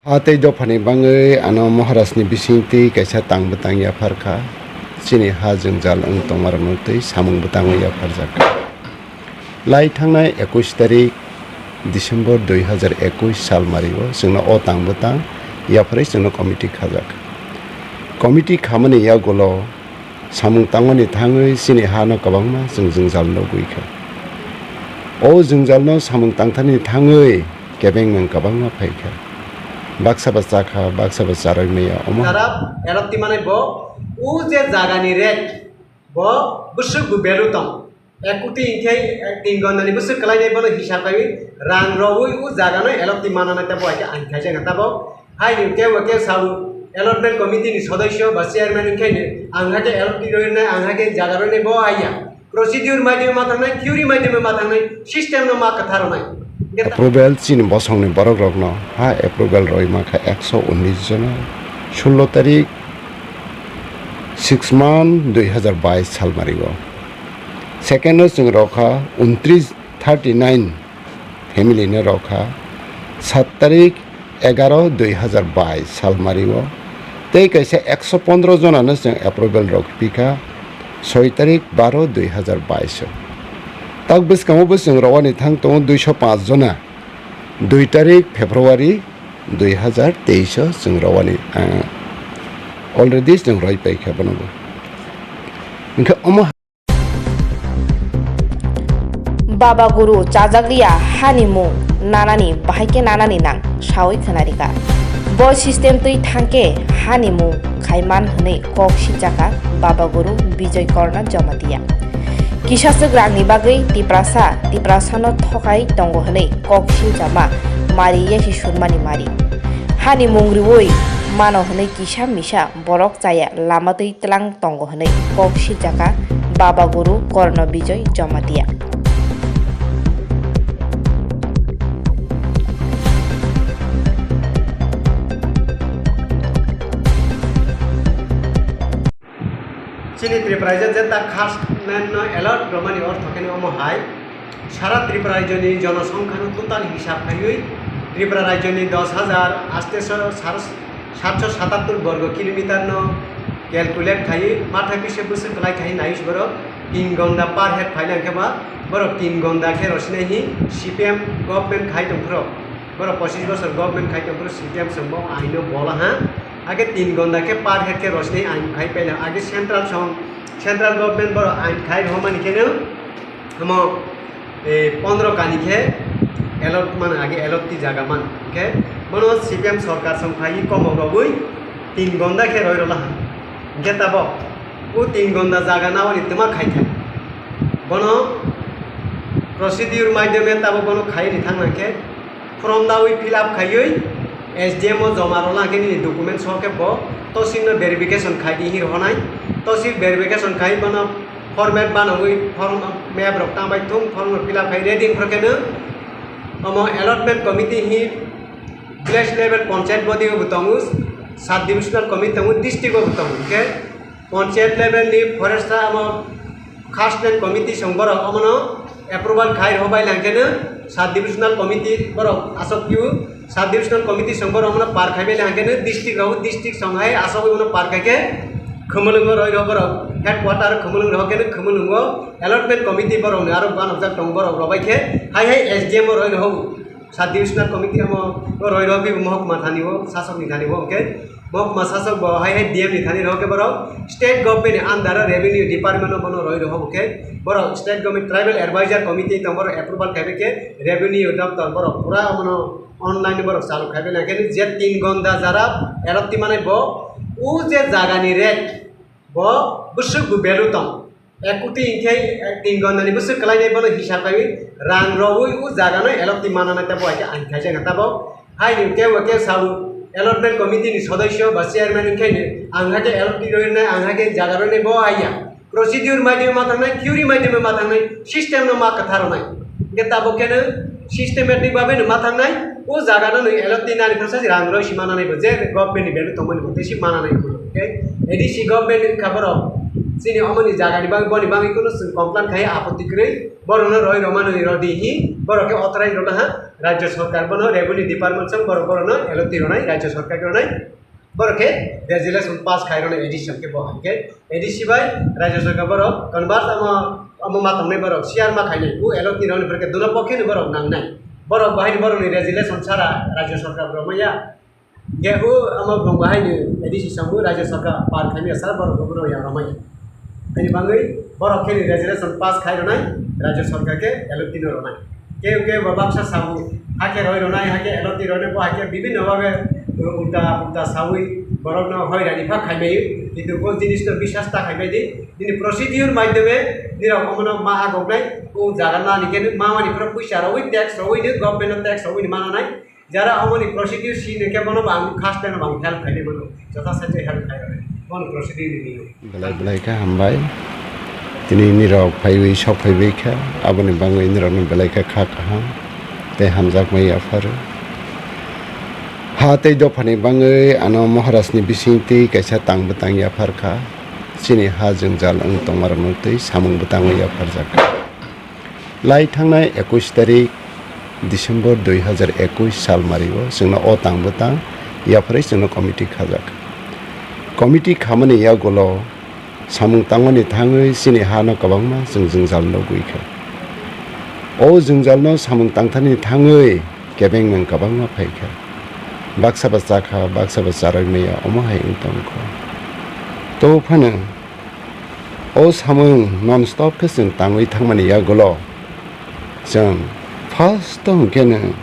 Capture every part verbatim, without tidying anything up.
A tei dophani bangwi ano Maharajni bisingtwi kaisa tang bwtang yaphar kha. Chini ha jwngjal wng tongmarokno twi samung bwtangwi yapharjak kha. Lai thangnai ekush tarik December dui hazar ekush salmario chwngno o tang bwtang yapharwi chwngno committee khajak. Committee khamani yagulo samung tangmani thangwi chini hano kwbangma chwng jwngjal nugwi kha. O jwngjalno samung tangthani thangwi kebengmeng kwbangma phai kha. Baksa ba cha kha, baksa ba charwi maya. Omo Jara elok timanai bo, o je jagani rate bo bwswk bo value tong. Ek koti hinkhe, eh, tin gondani bwswk kwlainai bono hisab kaiwi rang rwui o jagano elok ti mananai tabo hai khe ang khaijak tabok. Haini tebo khe sao allotment committee ni sodosyo ba chairman hinkhe ang hakhe elok ti rwinai, ang hakhe jaga rwinai bo haiya. Procedure maidime ma thangnai, theory maidime ma thangnai, system no ma kwtha rwnai. Hinkhe ta- Approval chini bosongni borok rokno ha approval rwima kha ekso unis jona, sullo tarik six month dui hazar bais salmario. Second o chwng rokha untris, thirty nine family no rokha sat tarik egaro dui hazar bais salmario. Tei kaisa ekso pondro jonano chwng approval rok pikha soi tarik baro dui hazar bais o. Tak bwskango bo chwng rowani thang tongo duiso panch jona dui tarik February dui hazar teis o chwng rowani, ah, already chwng roi paikha bono bo. Hinkhe omo Baba Guru chajagriya hani mung nanani bahai khe nanani nang sawi khwnarikha. Bo system twi thangkhe hani mung khaiman hwnwi kok sijaka Baba Guru Bijoy Korna Jamatia. Kisa swk rangni bagwi Tiprasa, Tiprasano thokai tongo hwnwi kok sijama mari yasi surmani mari. Hani mung riwi mano hwnwi kisa misa borok chaya lama twi tlang tongo hwnwi kok sijaka Baba Guru Korno Bijoy Jamatia. Chini Tripura rajyo jeta caste man no allot rwmani ortho khe omo hai. Sara Tripura rajyoni jonosongkhano total hisab khaiwi Tripura rajyoni dos hajar atsho sar-, satso satattor borgo kilometer no calculate khaiwi mathai pise bwswk kwlai khai naiwi borok tin gonda per head phailai khe ba borok tin gonda khe rwsinai hi C P M government khai tongphuru. Borok pochis bosor government khai tongphuru C P M songbo aino bola ha. Age tin gonda khe per head khe rwsinai ain khai paila. Age central song, central government borok ain khai rwmani kheno Omo, eh, pondro kani khe allot mano, age allot ti jaga man. Hinkhe bono C P M sorkar song phaiwi komok rogwi tin gonda khe roi rwla ha. Hinkhe tabok o tin gonda jaga naoni twma khai khai. Bono procedure maidhyame tabok bono khaiwi thangna khe form dawi fill up khaiwi S D M o joma rwla khe nini document so khe bo tosil no verification khai di hi rwhonai. Tosil verification khai bono format banogwi form map rok tangbai thung, form rok fill up khai ready wngkha khe no omo allotment committee hi village level panchayat body o bo tongo, sub divisional committee tongo, district o bo tongo. Hinkhe panchayat level ni forest omo caste land committee song borok omono approval khai rw bai lang khe no sub divisional committee borok aswk phiyw. Sub divisional committee song borok omono par khai bai lang khe no district rok, district song hai aswk omono par khai khe Khumulwngo roi rw borok headquarter Khumulwng rw khe no Khumulwngo allotment committee borok ni aro banokjak tongo borok rw bai khe hai hai S D M o roi rw. Sub divisional committee omo roi rw mohokma thani o, sasok ni thani o, hinkhe Bo kwma sasok bo hai hai D M ni thani rw khe borok state government ni under o revenue department o bono roi rw khe borok state government tribal advisor committee tong borok approval khai bai khe revenue doptor borok pura omono online borok chalu khai bai khe je tin gonda jara allot ti manai bo o je jaga ni rate bo bwswk bo value tong. Ek koti hinkhe, eh, tin gondani bwswk kwlainai bono hisab kaiwi rang rwui o jagano allot ti mananai tabo hai khe ang khaijak tabok. Haini tebo khe sao allotment committee ni sodosyo ba chairman hinkhe ang hakhe allot ti rwinai, ang hakhe jaga rwinai bo haiya. Procedure maidime ma thangnai, theory maidime ma thangnai, system no ma kwtha rwnai. Hinkhe tabok kheno systematic babe no ma thangnai, o jagano nwi allot ti nani phasa rang rwi si mananai bo, je government ni value tongmani bo tei si mananai bo. Hinkhe A D C government wngkha borok Chini omoni jagani bagwi, boni bagwi kunu chwng complain khai, apotti kwrwi, borokno roi rwmani rw di hi, borok khe authorized rwna ha, Rajya Sarkar bono revenue department song borok, borokno L O T rwnai, Rajya Sarkar rwnai, borok khe resolution pass khai rwnai A D C song khe bo hai khe A D C bai Rajya Sarkar borok converse amo, amo ma tongnai borok share ma khainai, u L O T rwnai borok khe duna pokhe ni borok nangnai, borok bahai ni borokni resolution sara Rajya Sarkar borok maya. Ge u ama bung bahai ni A D C song u Rajya Sarkar par khainai sara borok borok yang rwnai. Ani bangwi borok khe ni resolution pass khai rwnai, Rajya Sarkar khe L O T no rwnai. Khe khe bo baksa sabu, hakhe roi rwnai, hakhe L O T rwnai, bo hakhe bibhinno bhabe ulta ulta sawi borokno hoirani pha khaimai, kintu bo jinisno biswas ta khaimai di. Nini procedure maidome nirok omono ma agoknai, o jaga nani khe ma mani phano puisa rwi, tax rwi ni, government no tax rwi ni mananai. Jara omoni procedure si neke bono bang khas teno bang help khaide bono. Jotha sajai help khai rode. Bono procedure ni niyo. Belai belai kha hambai. Tini nirok phaiwi sok phaiwi kha. Aboni bangwi nirokno belai kha kha kaham. Tei hamjak mai yapharo. Ha tei dophani bangwi ano Maharaj ni bising twi kaisa tang bwtang yaphar kha. Chini ha jwngjal wng tongmarokno twi samung bwtangwi yapharjak kha. Lai thangnai ekush tarik December dui hazar ekush salmario chwngno o tang bwtang yapharwi chwngno committee khajak. Committee khamani yagulo samung tangmani thangwi chini hano kwbangma chwng jwngjal nugwi kha. O jwngjalno samung tangthani thangwi kebengmeng kwbangma phaikha. Baksa ba chakha, baksa ba charwi maya, omo hai wng tongkha. To phano o samung non stop khe chwng tangwi thangmani yagulo chwng first o hwnkhe no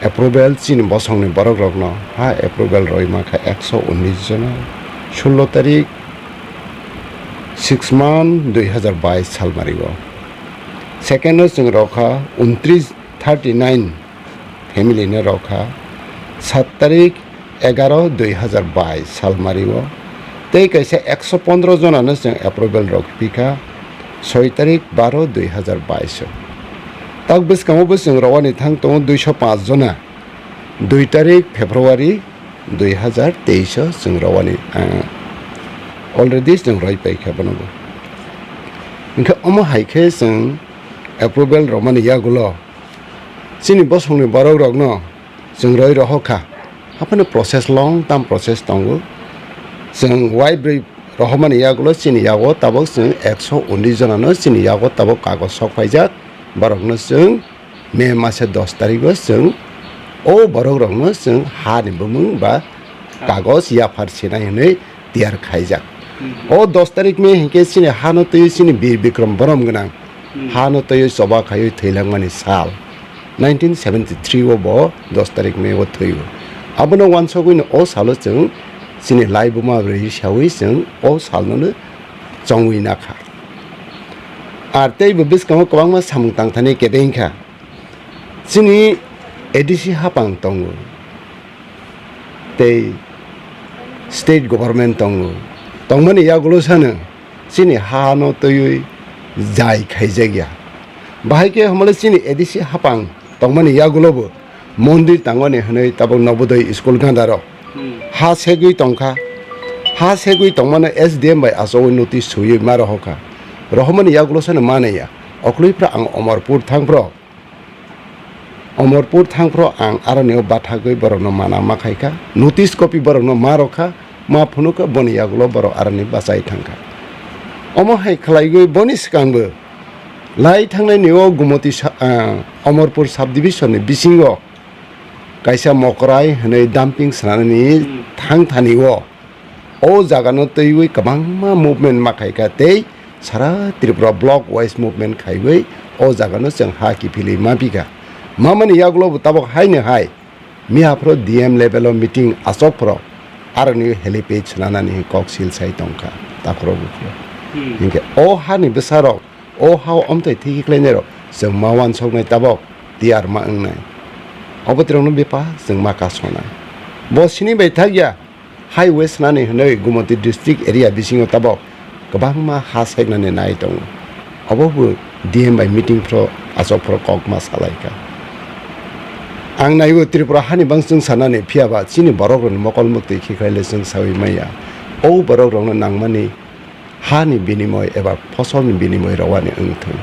approval chini bosongni borok rokno ha approval roi mankha ekso unis jona, sullo tarik six month dui hazar bais salmario. Second o chwng rokha untris, thirty nine family no rokha sat tarik egaro dui hazar bais salmario. Tei kaisa ekso pondro jonano chwng approval rok pika soi tarik baro dui hazar bais o. Tak bwskango bo chwng rowani thang tongo duiso panch jona, dui tarik February dui hazar teis o chwng rowani, ah, already chwng roi paikha bono bo. Hwnkhe omo hai khe chwng approval rwmani yagulo chini bosongni borok rokno chwng roi rohor kha. Haphano process, long term process tongo. Chwng waibrwi rohormani yagulo chini yago tabok chwng ekso unis jonano chini yago tabok kagoj sok paijak. Borokno chwng May masa dos tarigo chwng o borok rokno chwng ha ni bumung ba kagoj yaphar sinai hwnwi tiyar khaijak. O dos tarik May hinkhe chini hano twi chini Bir Bikram borom gwnang hano twi choba khaiwi thwilangmani sal. Nineteen seventy three o bo dos tarik May o thwio. Abono wansogwino o salo chwng chini lai buma rwi sawi chwng o salnono chongwi nakha. Ar tei bo bwskango kwbangma samung tangthani kebeng kha. Chini A D C hapang tongo, tei state government tongo. Tongmani yagulo sano chini hano twiwi jai khaijakya. Bahai khe hwnmale chini A D C hapang tongmani yagulobo mondir tangmani hwnwi tabok Nobodoi school gandaro ha segwi tongkha. Ha segwi tongmano S D M bai achugwi notice swiwi ma rohorkha. Rohormani yagulo sano manaya. Okloi phra ang Omorpur thangphro. Omorpur thangphro ang aroni o bathagwi borokno mana ma khaikha, notice copy borokno ma rokha, ma phunukha, boni yagulo borok aroni bachai thangkha. Omo hai khlaiwi boni swkangbo lai thangnaini o Gumoti sa-, ah, Omorpur subdivision ni bisingo kaisa Mokrai hwnwi dumping swnamnani thangthani o O jagano twiwi kwbangma movement ma khaikha tei sara Tripura block wise movement khaiwi o jagano chwng ha kiphilwi ma pikha. Mamani yagulo bo tabok haino hai miyaphro D M level o meeting achokphro aroni helipad swnanani kok sil sai tongkha takhro buphro. Hmm. Hinkhe o hani bwsarok, o hao omtwi thiki khlainairok chwng ma uansuknai tabok tiyar ma wngnai. Obo tirokno bepar chwng ma kasonai. Bo sini bai thakya, highway swnani hwnwi Gumoti district area bisingo tabok kwbangma ha seknani nai tongo. Obo bo D M bai meeting phro achok phro kok ma salaikha. Ang naiwi Tripura hani bang chwng sanani, phiyaba chini borokrokni mokol mwktwi khikhai le chwng saui maya. O borokrokno nangmani hani binimoy eba fosolni binimoy rwani wng thung.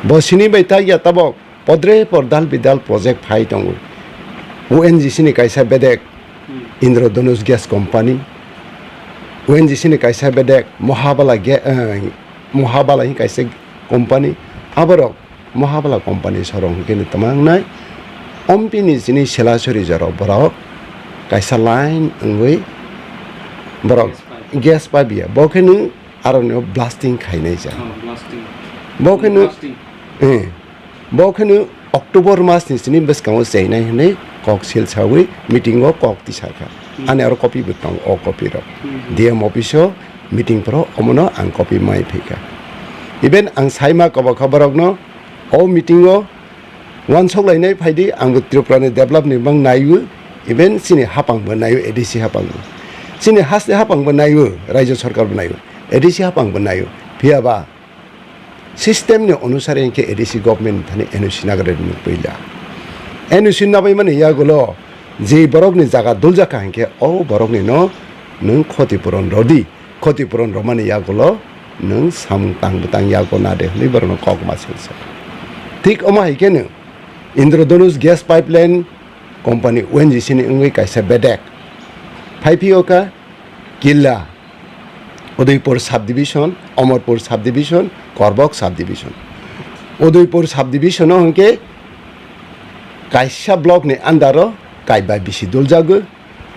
Bo sini bai tak ya tabok podre por dal bidal project phai tongo. O N G C ni kaisa bedek Hmm. Indradhanush Gas Company, O N G C ni kaisa bedek Mohabala ge-, eh, Mohabala hin kaisa company, aborok Mohabala company sorong hwnkhe no twma wngnai. Ompi ni chini Selasuri jorao borok kaisa line wngwi borok Gas pipe. Gas pipe ya. Bo khe no aroni o blasting khainai ja. Oh, blasting. Bo khe no, blasting. Eh, bo khe no October mas ni chini bwskango chainai hwnwi kok sil sawi meeting o kok tisakha. Hmm. Ani aro copy bo tongo, o copy rok. Hmm. D M office o meeting phoro omono ang copy mai phaikha. Even ang saima kobokha borokno o meeting o uansuk lainai phaidi, ang bo Tripura ni develop ni bang naiwi, even chini hapang bo naiwi, A D C hapang bo. Chini haste hapang bo naiwi, Rajya Sarkar bo naiwi, A D C hapang bo naiwi. Phiya ba system ni onusare hinkhe A D C government thani N O C nagra rwmani puila. N O C nabai mani yagulo je borok ni jaga duljakha hinkhe o borok ni no nwng khoti puron rwdi. Khoti puron rwmani yagulo nwng samung tang bwtang yago na de hwnwi borokno kok ma silsa. Thik omo hai khe no Indradhanush Gas Pipeline Company O N G C ni wngwi kaisa bedek phai phio kha Killa, Udaipur Subdivision, Omorpur Subdivision, Korbok Subdivision. Udaipur Subdivision o hwnkhe kaisa block ni under o kaiba bisi duljago.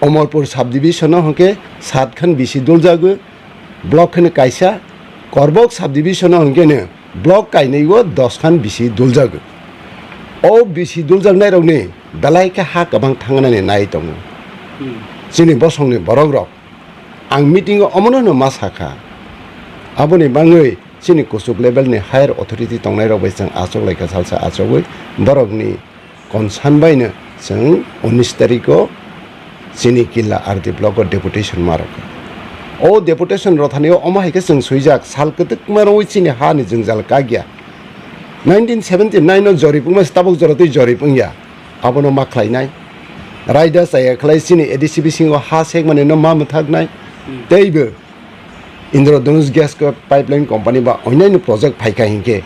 Omorpur subdivision o hwnkhe saat khan bisi duljago, block kheno kaisa, Korbok subdivision o hwnkhe no block kainwi o dos khan bisi duljago. O bisi duljaknai rokni belai khe ha kwbang thangnani nai tongo. Hmm. Chini bosongni borok rok, ang meeting o omono no ma sakha, aboni bangwi chini kuchuk level ni higher authority tongnai rok bai chwng achuk laikha, salsa achugwi borokni concern bai no chwng unis tarikh o chini Killa R D block o deputation ma rwkha. O deputation rwthani o omo hai khe chwng swijak, sal kwtwkma rwui chini ha ni jwngjal kagya. Nineteen seventy nine o jorip wngma se tabuk jora twi jorip wngya. Abono ma khlainai. Raida chaya khlai chini A D C bisingo ha sekmani no ma mwthaknai. Hmm. Teibo Indradhanush Gas Co-, Pipeline Company ba onyaino project phaikha hinkhe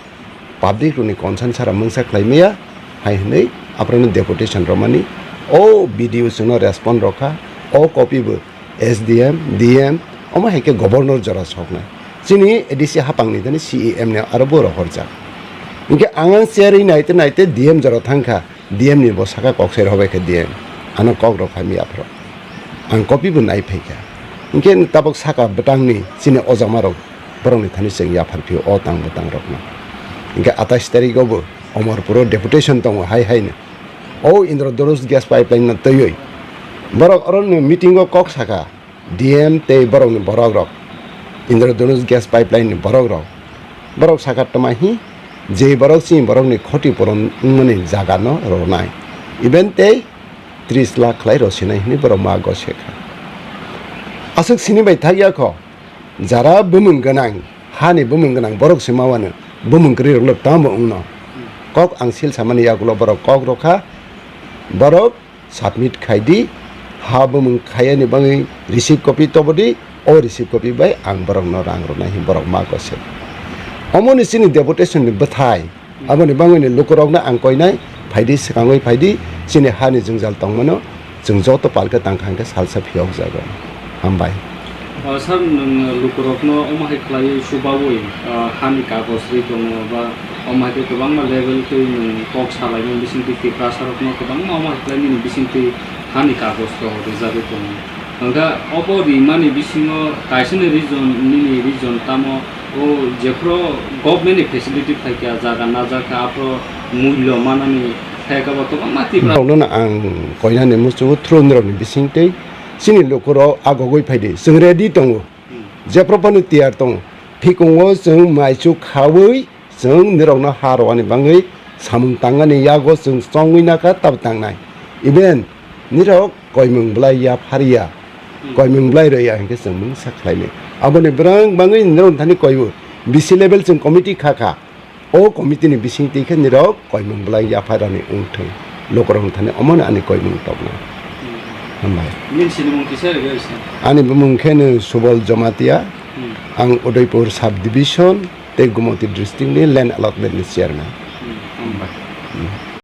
public rokni concern sara mungsa khlai maya hai hwnwi aphrono deputation rwmani. O B D O chwngno respond rwkha, o copy bo S D M, D M, omo hai khe governor jora soknai. Chini A D C hapangni thani C E M ni aro bo rohorjak. Hinkhe ang ang chair wi naite naite D M jora thangkha. D M ni bo saka kok sai rw bai kha D M, ano kok rok hamya aphro. Ang copy bo nai phai kha. Hinkhe tabok saka bwtang ni chini ojama rok borok ni thani chwng yaphar phio o tang bwtang rok no. Hinkhe atais tarik o bo Omorpur o deputation tongo hai hai no. O Indradhanush gas pipeline no twiwi borok oro ni meeting o kok saka. D M tei borokni borok rok, Indradhanush gas pipeline ni borok rok, borok saka tama hi je borok chini borokni khoti puron wngmani jaga no rwnai, even tei tris lakh khlai rw sinai hwnwi borok ma go se kha. Aswk sini bai thak ya kho, jara bumung gwnang, hani bumung gwnang borok se ma wano, bumung kwrwi rok le tamo wngno. Kok ang sil samani yagulo borok kok rw kha, borok submit khai di, ha bumung khayani bagwi receipt copy tobo di, o receipt copy bai ang borokno rang rwnai hwnwi borok ma kose. Omoni chini deputation ni bwthai, aboni bagwi ni lukurokno ang koinai, phaidi swkangwi phaidi, chini hani jwngjal tongmano chwng joto palka tangkha hwnkhe salsa phiyokjago. Hambai. O, sir, nwng lukurokno omo hai khlaiwi subaui, o, hani kagoj ri tongo ba omo hai khe kwbangma level twi nwng kok salaimani bisingtwi Tiprasarokno kwbangma omo hai khlai nini bisingtwi hani kagoj rok rijagwi tongo. Hwnkhe obo rimani bisingo kaisani region, nini region tamo o jephru government ni facility phaikha, jaga najakha, aphro mullo manani phaikha bo kwbangma Tipra. Borokno ang koinani muchungo through nirokni bisingtwi chini lukurok agogwi phaidi, chwng ready tongo. Jephru phano tiyar tongo. Phikungo chwng maichuk khaui chwng nirokno ha rwani bagwi samung tangmani yago chwng chongwi nakha, tabuk tangnai. Even nirok koimung bwlai yaphar ya, koimung bwlai rw ya hinkhe chwng mungsa khlainai. Aboni bwrang bagwi nirok thani koiwi B C level chwng committee kha kha. O committee ni bising twi khe nirok koimung bwlai yaphai rani wng thung. Lukurok thani omono ani koimung toknai. Hmm. Hambai. Nini sinimung kisa rwgwi se? Ani bumung khe no Subal Jamatia, Ang Udaipur Sub Division tei Gumoti District ni Land Allotment ni Chairman.